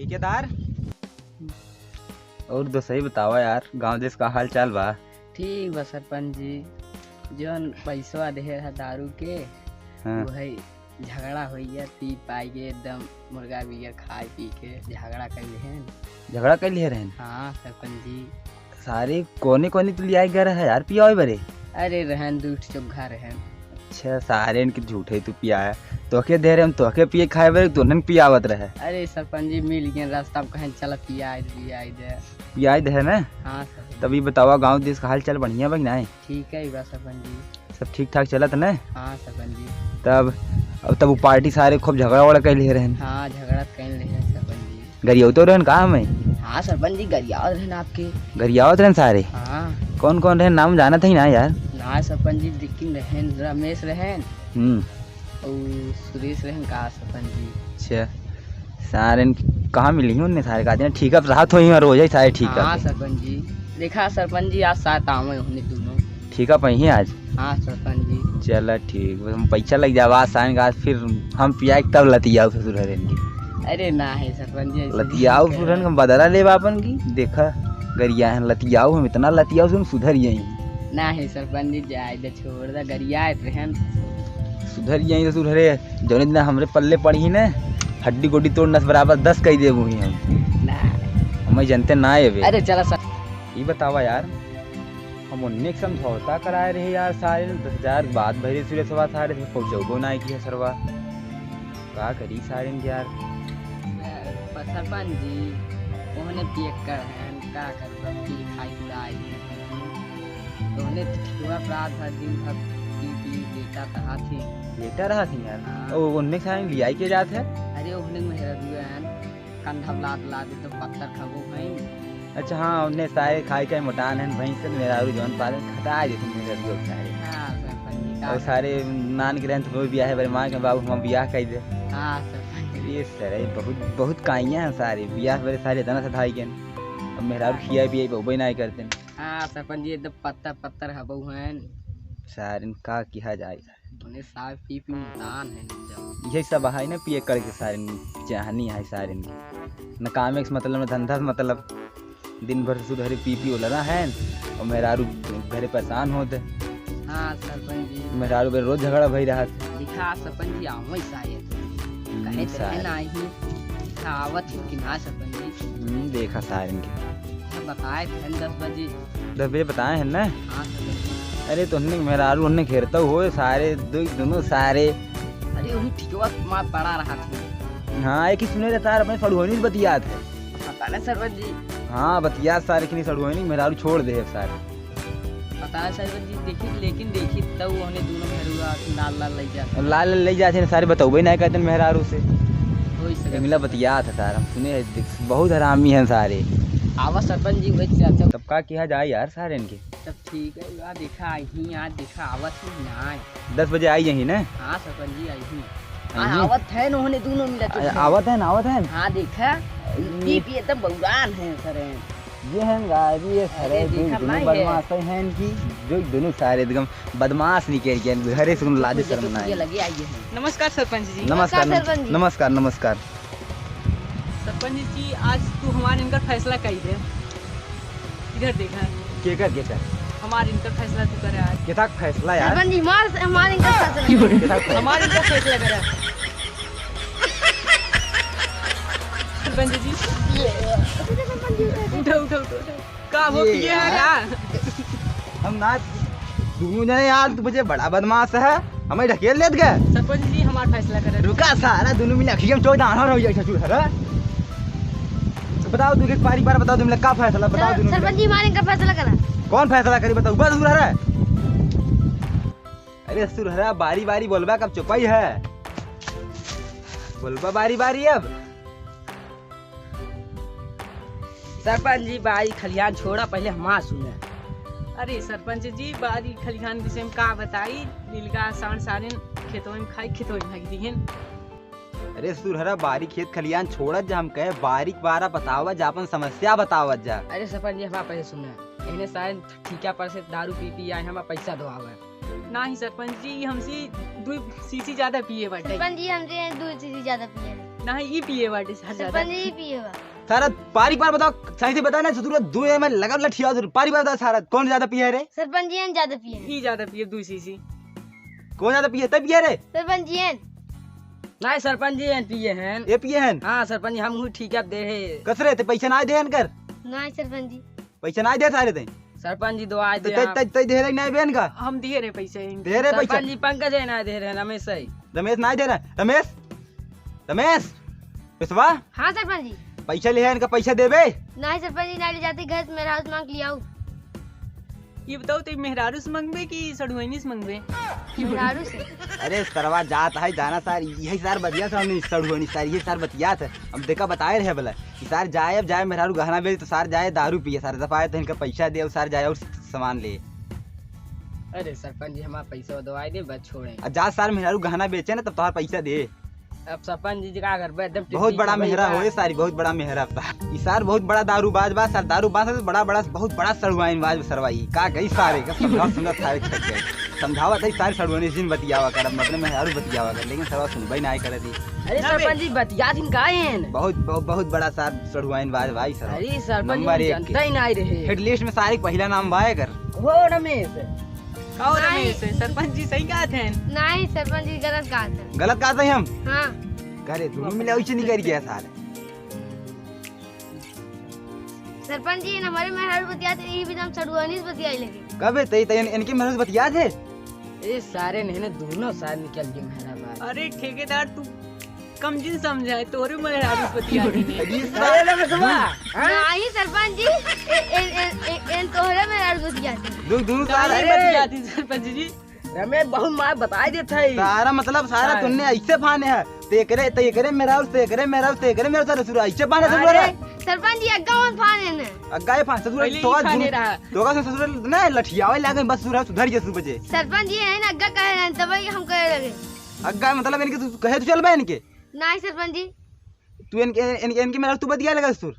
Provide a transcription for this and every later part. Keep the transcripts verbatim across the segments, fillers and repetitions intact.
ठेकेदार, और दोसही बतावा यार, गाँव देश का हाल चाल बा? ठीक बा सरपंच जी, जौन पैसवा देहे रहा दारू के, हाँ। वही झगड़ा होइया, पी पाई के एकदम मुर्गा बियर खाए पी के झगड़ा कइ लेहेन। झगड़ा कइ लेहे रहेन? हाँ सरपंच जी। सारे कोने कोने तू लियाए गए रहे यार पियावे बरे? अरे रहेन, दू ठो चोग्घा रहेन। अच्छा, सारेन के झूठे तू पियाया। तोहके दे रहे हम, तोहके पिए खाए बरे, तू उन्हन पियावत रहे। अरे सरपंच जी मिल गए रास्ता में, कहेन चला पियाए दे, पियाए दे। पियाए दे है ना? हाँ सरपंच। तब ई बतावा गाँव देश का हाल चाल बढ़िया बा कि नाहीं? ठीक है बा सरपंच जी। सब ठीक ठाक चलत न? हाँ सरपंच जी। तब, अब तब उ पार्टी सारे खूब झगड़ा वगड़ा कइ लेहे रहेन। हाँ, झगड़ा कइ लेहे सरपंच जी। गरियावतो रहेन का हमें? हाँ सरपंच जी, गरियावत रहेन आपके। गरियावत रहेन सारे? हाँ। कौन कौन रहेन, नाम जानत ही ना यार? ना सरपंच जी, लेकिन रहेन, रमेश रहेन। हम्म। और सुरेश रहेन का सरपंच जी। अच्छा, सारेन कहाँ मिली ही उन्हें सारे का दिन? ठीका पे रहत होई हैं रोज ही सारे ठीका हाँ पे। सरपंच जी, देखा सरपंच जी, आज साथ आवे उन्हें दोनों। ठीका पे ही आज? हाँ सरपंच जी। चला ठीक, बस हम पैसा लग जावा आज सारेन का, आज फिर हम पिया के तब लतियाऊ ससुर हरेन की। अरे ना है सरपंच जी, ऐसे लतियाऊ नहीं ससुर हरेन का, हम बदला लेबा आपन की। देखा गरिया है लतियाऊ, हम इतना लतियाऊ सुन सुधर यही। ना है सरपंच जी, जाए दे, छोड़ दे, गरियात रहेन। सुधर यही ससुर हरे, जौने दिन हमरे पल्ले पड़ी ही ने, हड्डी गोडी तोड़ नस बराबर दस कइ देबू ही हम। ना। हमें जनते ना आए बे। अरे चला सर। ई बतावा यार, हम उन्ने के समझौता कराए रहे यार, सारे दस हजार बाद भरे सुरेशवा सारे पहुँचौबो ना किया सरवा। का करी सारे यार। सरपंच जी, ओहने पियक्कड़ हैं, का करबा, पी खाई उड़ाई। ओहने ठेकेवा प्रात भर दिन भर पी पी लेटा रहा थी। लेटा रहा थी यार। हाँ। ओ, ओन्ने सारे लियाई के जात है? अरे ओहने मेहरा दुआ है, कंधा लाद लाद एकदम पत्थर खाबो भाई। अच्छा हाँ, ओन्ने सारे खाई के मोटान हैं भैंस से, मेहरारू जौन पालन खटा देते मेहरारू सारे। हाँ, सरपंच जी, का और सारे नान के रहन तो वो बियाह है, बड़े माँ के बाबू हम बियाह कइ दे। हाँ, सरपंच जी। ये सरे बहुत, बहुत काइया हैं सारे, बियाह बड़े सारे इतना सधाई के। अब मेहरारू हाँ। खिया पिया बहुबे ना करते। हाँ, सरपंच जी, एकदम पत्थर, पत्थर हबऊ हैं। सारे का किहा जाए। उन्हें साहब पी पी मुतान है एकदम। यही सब है ना, पिए करके सारे चाहनी है सारे की। न काम से मतलब, न धंधा से मतलब। दिन भर ससुर घरे पी पी ओलरा हैं और मेहरारू घरे परेशान होत है। हाँ, सरपंच जी। मेहरारू के रोज झगड़ा भई रहत है। दिखा सरपंच जी, आवै सारे। हम्म, कहे तो है सारे। ना ही। दिखा आवत ही कि ना सरपंच जी। हम्म, देखा सारे के। हम बताए थे दस बजे। दस बजे बताए हैं ना? हाँ, सरपंच जी। अरे तो उन्हें मेहरारू उन्हें घेरता हो सारे, दो, दोनों सारे। अरे वही ठिकवा मार पड़ा रहा था। हाँ, एक ही सुने रहता है, अपने सड़ुआनी बतियात है। पता नहीं सरपंच जी। हाँ, बतिया सारे कि नहीं सड़ुआनी, मेहरारू छोड़ दे अब सारे। पता नहीं सरपंच जी, देखी, लेकिन देखी तब उन्हें दोनों मेहरुआ लाल लाल लई जाते। लाल लाल लई जाते हैं सारे, बतौबे नहीं करते मेहरारू से। वही सरपंच। मिला बतिया था सारे, हम सुने हैं, देख, बहुत हरामी हैं सारे। आवा सरपंच जी, वही चाचा। तब का किहा जाए यार सारे इनके? तब ठीक है, यार देखा आई ही, यार देखा आवत ही ना है। दस बजे आई यही ना? हाँ सरपंच जी, आई ही। आई हाँ, ही? आवत है न, उन्हें दोनों मिला आ-, आवत है ना, आवत है ना? हाँ, देखा, ये पी पी एकदम बौरान है सर। ये हैं गाड़ी, ये अरे, सरे, जो देखा दोनों नहीं है। बदमाश हैं इनकी, जो दोनों सारे एकदम बदमाश निकल गए, घरे से उन लाजे शर्म ना ये है। लगे आई है। नमस्कार सरपंच जी। नमस्कार, नमस्कार सरपंच जी। नमस्कार, नमस्कार। सरपंच जी, आज तू हमारे इनका फैसला कही दे। इधर देखा। केकर, केकर? हमार इनकर फैसला तू करे आज। केथा फैसला यार? सरपंच जी, हमार, हमार इनकर फैसला। केथा फैसला? हमार इनकर फैसला करे। सरपंच जी। उठो, उठो, उठो, उठो। का हो ये पिए है यार। का? हम ना, दोनों जने यार, तू मुझे बड़ा बदमाश है। हमें ढकेल लेत गए। सरपंच जी, हमार फैसला करे। रुका सारा, दोनों मिले अखियम चोट आना रहो, ये ससुर है। तो बताओ, तू एक बारी बार बताओ, तुम लोग का फैसला बताओ, सर-, दोनों मिले। सरपंच जी, हमारे इनका फैसला करा। कौन फैसला करी, बताओ, बस ससुर है। अरे ससुर है, बारी बारी बोलबा, कब चुपाई है, बोलबा बारी बारी अब। सरपंच जी, बारी खलिहान छोड़ा, पहले हमार सुने। अरे सरपंच जी, बारी खलिहान विषय में का बताई, नीलगा साढ़ साढ़े खेतों में खाई, खेतों में भाग दिहन। अरे सुरहरा, बारी खेत खलिहान छोड़त जा, हम कहे बारी के बारा बतावत जा, अपन समस्या बतावत जा। अरे सरपंच जी, हमार पहले सुने, इन्हें सारे ठीका पर से दारू पी पी आए, हमार पैसा दो आवे। नाही सरपंच जी, हमसे दो सीसी ज्यादा पिए बाटे। सरपंच जी, हमसे दो सीसी ज्यादा पिए। नहीं, ई पिए बाटे सार ज्यादा। सरपंच जी, ई पिए बा। सारा पारी पार बताओ, सही से बता ना, ससुर दो में लगा लठिया, पारी पार बताओ सारा, कौन ज्यादा पिए है रे? सरपंज जी, हम ज्यादा पिए हैं। ई ज्यादा पिए, दू सीसी। कौन ज्यादा पिए, तब पिए रे? सरपंज जी हैं। नहीं, सरपंज जी हैं, पिए हैं। ये पिए हैं? हाँ, सरपंच जी, हम हुई ठीक है, दे है। कस रे, ते पैसा ना दे इनकर? नहीं, सरपंच जी। पैसा ना दे सारे ते? सरपंच जी, दो आए तो दे तै, आप। तै, तै दे रहे नहीं बहन का? हम दिए रहे पैसे इनके। दे रहे पैसा? सरपंच जी, पंकज है ना दे रहे, रमेश है। रमेश ना दे रहा, रमेश? रमेश, रमेशवा? हाँ सरपंच जी। पैसा ले है, इनका पैसा देबे? नहीं सरपंच जी, नहीं ले जाते, घर से मेहरारू से मांग लियाऊ। ये बताओ, तो मेहरारू से मांगबे कि सड़ुआइनी से मांगबे? मेहरारू से। अरे सरवा जात है, जाना सार, यही सार बतिया था हमने, सड़ुआइनी सार, ये सार बतिया था। हम देखा बताए रहे बोला कि सार जाए, अब जाए मेहरारू गहना बेच, तो सार जाए दारू पिए, सार दफाए तो इनका पैसा दे, और सार जाए और सामान ले। अरे सरपंच जी, हमारा पैसा दवाई दे, बस छोड़े। अब जा सार मेहरारू गहना बेचे ना, तब तोहार पैसा दे। अब सरपंच जी का करबे, एकदम बहुत टिप्पी बड़ा चपल मेहरा बा। होए सारी, बहुत बड़ा मेहरा बा। ई सार बहुत बड़ा दारूबाज बा, सार दारूबाज से बड़ा, बड़ा, बहुत बड़ा सड़ुआइन बाज सरवा ई। का कही सारे का समझाओ, सुंदर सारे छट गए। समझावत है सारे सड़ुआइन जिन बतियावा कर, अपने मेहरारू बतियावा कर, लेकिन सरवा सुनबे ना करे दी। अरे ना बे। सरपंच जी, बतिया दिन का है? बहुत, बहुत, बहुत बड़ा सार सड़ुआइन बाज भाई सरवा। अरे सरपंच जी, नंबर एक जानता ही ना रहे। हेड लिस्ट में सारे पहला नाम बाय कर। हो रमेश। का हो नहीं। रमेश, सरपंच जी सही कहत हैं? नहीं, सरपंच जी गलत कहत हैं। गलत कहत हैं हम? हाँ। करे दोनों मिला उसे निकल गया सारे। सरपंच जी, इन हमारे मेहरारू बतियात हैं, यही भी हम सड़ुआनी से बतियाई लगे। कबे ते, ते इन, इनके मेहरारू बतियात है? ए सारे ने, ने दोनों सार निकल गए मेहरा बात। अरे ठेकेदार, तू कम जिन समझाए, तोरे मेहरारू बतिया देने। अरे सारे। अरे ना बसवा, हाँ? नहीं सरपंच जी, ए, ए, ए, ए, एन तोहरे मेहरारू बतिया दे। दू, दू सारे। नहीं बतिया दी सरपंच जी। रमेश बहुत मार बताई देत है। सारा मतलब सारा सारे। तुमने ऐसे फाने है। तेकरे, तेकरे मेहरारू, तेकरे मेहरारू, तेकरे मेहरारू, सारे ससुर ऐसे फाने ससुर अरे। रे। सरपंच जी अग्गा वन फाने ने। अग्गा ये फान ससुर पहले तो ही फाने दुनू रहा। तो का ससुर ना लठियावे लागे बस ससुर सुधर जे ससुर बचे। सरपंच जी है ना अग्गा कहे रहे तब हम कहे लगे। अग्गा मतलब इनके तू कहे तू चलबे इनके? नहीं सरपंच जी। तू इनके, इनके, इनके मेहरारू तू बतिया लगा ससुर?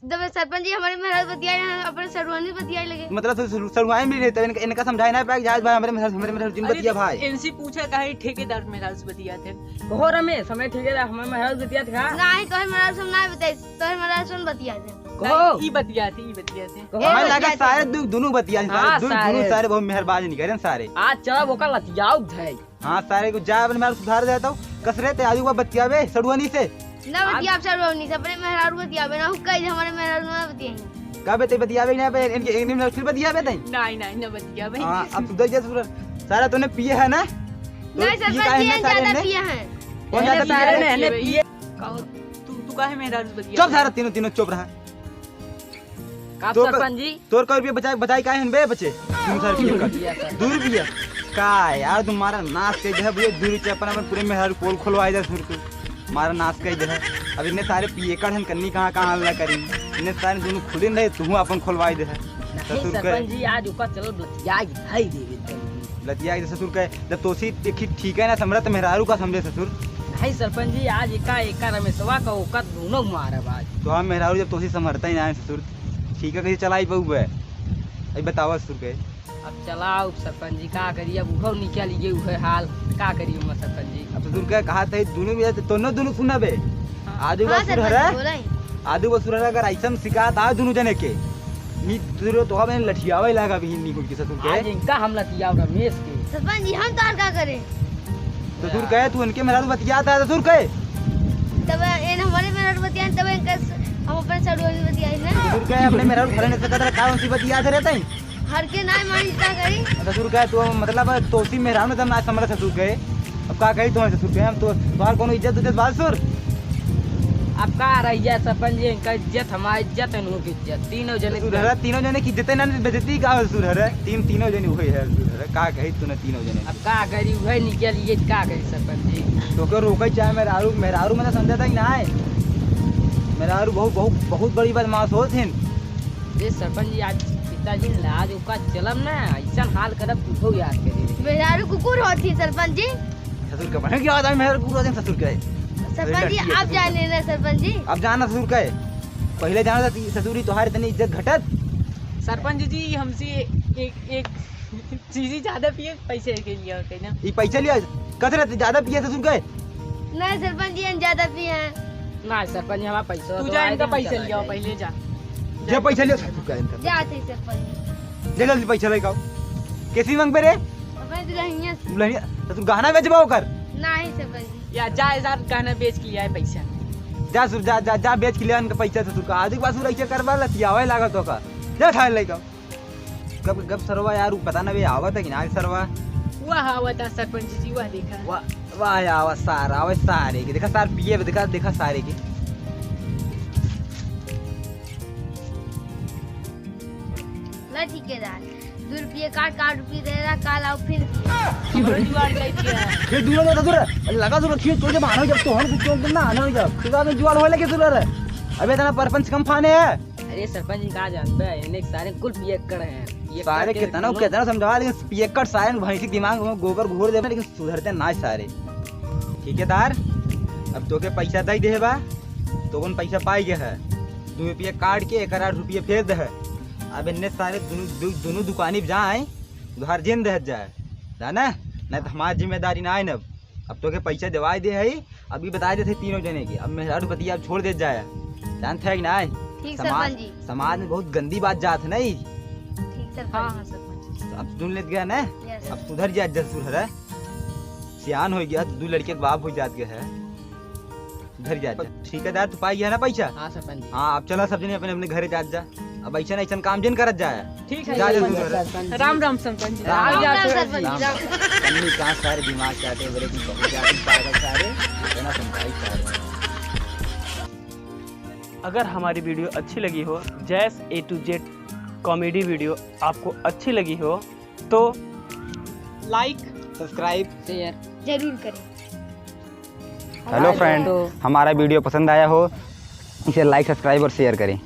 जब सरपंच जी हमारे मेहरारू बतिया रहे हैं, अपने सड़ुआनी बतिया लगे। मतलब सर-, सर-, सड़ुआई में रहते हैं, इनका, इनका समझाए ना पाए कि जायज भाई हमारे मेहरारू, हमारे मेहरारू जिन अरे बतिया तो भाई। इनसे पूछा काहे ठेकेदार मेहरारू से बतियात हैं? कहो रमेश, हमें ठेकेदार हमारे मेहरारू बतियात है? नहीं, तोहरे मेहरारू से हम ना बताई, तोहरे मेहरारू से हम बतियात हैं। कहो। नहीं, ई बतियात हैं, ई बतियात हैं। कहो। हमें लगा बतियात हैं। सारे दु-, दोनों बतियात हैं, हाँ, सारे दु-, दोनों सारे। सारे बहुत मेहरबान निकरे सारे। आज चलब ओकर लतियाउब धई। हाँ, सारे को जा अपने मेहरारू सुधार दे तो। कस रे ते आजू बा बतियाबे सड़ुआनी से। ना आज बतियाब सड़ुआनी से, अपने मेहरारू बतियाबे ना, हु कह दे हमारे मेहरारू ना बतियाई। का बे ते बतियाबे ना बे, इनके, इनके मेहरारू फिर बतियाबे ते? नहीं, नहीं, ना बतियाबे। हाँ, अब सुधर जा सुधर। सारा तूने पिए है ना? तो नहीं, ये सरपंच काहे जी, ना हम सारे ज्यादा ने? पिए हैं। कौन ज्यादा अरे, पिए सारे है? ने, ने पिए। का हो, तू, तू काहे मेहरारू बतिया? चुप सारा, तीनों, तीनों चुप रहा। का तोर का, सरपंच जी? तोर का रुपया बचाए, बचाए काहे हन बे बचे? तीन सौ रुपया का। दू रुपया। का यार, तुम्हारा नाश कइ दे भैया, दू रुपया अपन, अपन पूरे मेहरारू पोल खोलवाए दे सुर तू। हमारा नाश कइ दे। अब इतने सारे पिएकड़ हन, कन्नी कहाँ, कहाँ हल्ला करी। इतने सारे दोनों खुले रहे, तू अपन खोलवाए दे। नहीं ससुर के। सरपंच जी, आज ऊपर चलो, लतिया के भाई दे देते हैं। लतिया के ससुर के, जब तोसी देखी ठीक है ना, समझत मेहरारू का समझे ससुर। नहीं सरपंच जी, आज एका, एका रमेशवा का ओका दोनों मारब आज। तो हम मेहरारू जब तोसी समझता ही ना है ससुर, ठीक है, कैसे चलाई पाऊ बे? अभी बतावा ससुर के। अब चलाओ सरपंच जी, का करी, अब उहो निकल गए, उहे हाल, का करी हम सरपंच जी? अब ससुर के कहा थे, दोनों में तो, दोनों, दोनों सुना बे। हाँ। आजू हाँ, बा सुर सरपंच हरे? जी, बोला ही। आजू बा सुर हरे, अगर ऐसा शिकायत आ दोनों जने के, नी दूर तो अब लठियावे लागा भी निकुल के ससुर के। आज इनका हम लतियाव रमेश के। सरपंच जी, हम तार का करें? ससुर कहे, तू इनके मेहरारू बतियात है, ससुर कहे। तब एन हमारे मेहरारू बतियान, तब इनका स-, हम अपन सड़ुआनी बतियाई ना। ससुर कहे, अपने मेहरारू घरे नहीं सकत रहा, कौन सी बतियात रहते हैं? हर के नाय मानी का करी। ससुर कहे, तू मतलब तोसी मेहरारू ने तब ना समझ ससुर कहे। अब का कही तुम्हारे ससुर के, हम तो बाहर कोनो इज्जत उज्जत बात सुर। अब का रही है सरपंच जी, इनका इज्जत, हमारा इज्जत, इन्हों की इज्जत, तीनों जने ससुर हरे, तीनों जने की इज्जत ना, बेइज्जती का ससुर हरे, तीन, तीनों जने हुए है ससुर हरे, का कही तूने तीनों जने। अब का करी, वही निकल ये का करी सरपंच जी। तो के रोके चाहे मेहरारू, मेहरारू मतलब समझता ही ना है, मेहरारू बहुत, बहुत, बहुत बड़ी बदमाश होत हिन। ये सरपंच जी आज पिताजी ने लाज ओका चलब ना, ऐसा हाल करब तू हो याद करे। मेहरारू कुकुर होती सरपंच जी। ससुर के बने की आवाज आई, मेहरारू कुकुर होती ससुर के। सरपंज जी, लड़की है आप ससुर जाने के। ना सरपंज जी। आप जाना ससुर के। पहले जाना था ससुर ही तोहार इतनी इज्जत घटत। सरपंच जी, हमसे एक, एक चीज ही ज्यादा पिए, पैसे के लिए और कहीं ना। ये पैसे लिया, कस रे ज्यादा पिए ससुर के। नहीं सरपंच जी, हम ज्यादा पिए हैं। ना सरपंच जी, हमारा पैसा तू तो जा, आए इनका दे, हम पैसा चला लिया, जाए। पहले जा। जा पैसा लिया, सरपंच जी। जा थे सरपंच जी। जा जल्दी पैसा लेके आओ। कैसी मांग पे रे? सरपंच दुल्हनिया से। दुल्हनिया? तो तू गहना बेचबा ओकर? नहीं सरपंच जी। या जा यार, गहना बेच के लिया है पैसा। जा सुर, जा, जा, जा बेच के लिया इनका पैसा ससुर का। आज एक बार सुर ऐसे करवा लतियावे लागत होका। जा थाल लेके आओ। गब, गब सरवा यार, उ पता ना बे आवत है कि ना सरवा। वाह, आवत है सरपंच जी, वाह देखा। वाह, वाह, आवत सार, आवत सारे के। देखा सार पिए, देखा, देखा सारे के। ला ठेकेदार, दो रुपये काट, काट रुपये दे रहा, काल आओ फिर पिए। हमारा जुआर लग गया। फिर दूर हो जा, दूर। लगा दूर, खींच, तोड़ के बाहर हो जा, तो हम कुछ चौक ना आना हो जा। फिर बाद में जुआर होए लगे दूर रहे। अबे इतना परपंच कम फाने है। अरे सरपंच जी, का जानते हैं, इन्हें सारे कुल पियक्कड़ हैं। पियक्कड़ सारे के कितना, कितना समझावा, लेकिन पियक्कड़ सारे भैंसी दिमाग में गोबर घोर देवे, लेकिन सुधरते ना सारे। ठेकेदार, अब तोके पैसा दे दे बा, तो कौन पैसा पाई गया है? दो रुपये काट के एक आठ रुपये फेर दे है। अब इन्ने सारे दोनों, दो-, दोनों दुकानी पे जाए, उधार जिन दे जाए, जाना? नहीं तो हमारी जिम्मेदारी ना आए न। अब तोके पैसा दिवाई दे है, अभी बताए देते तीनों जने के, अब मेहरारू पति अब छोड़ दे जाए, जानते है कि ना? ठीक समाज, सरपंच जी। समाज में बहुत गंदी बात जात है नहीं। ठीक सरपंच हाँ, जी। हाँ, सरपंच जी। अब सुन लेत गया ना, Yes। अब सुधर जाए, जब सुधर है, सियान हो गया, दो लड़के के बाप हो जात गया है, घर जात जा। ठेकेदार, तू पाई गया ना पैसा? हाँ सरपंच जी। हाँ, अब चला सब जने अपने अपने घरे जात जा। अब ऐसा ना ऐसा काम जिन करत जाए। ठीक है जा, जा, सरपंच सुधर। जी। राम राम सरपंच जी। राम राम राम सरपंच जी। राम राम। अन्नी कहाँ सारे दिमाग चाटे बरे की बहुत ज्यादा पागल सारे, इतना समझाई सारे। अगर हमारी वीडियो अच्छी लगी हो, जैस A to Z comedy video आपको अच्छी लगी हो तो like, subscribe, share जरूर करें। हेलो friend, तो हमारा वीडियो पसंद आया हो, इसे like, subscribe और share करें।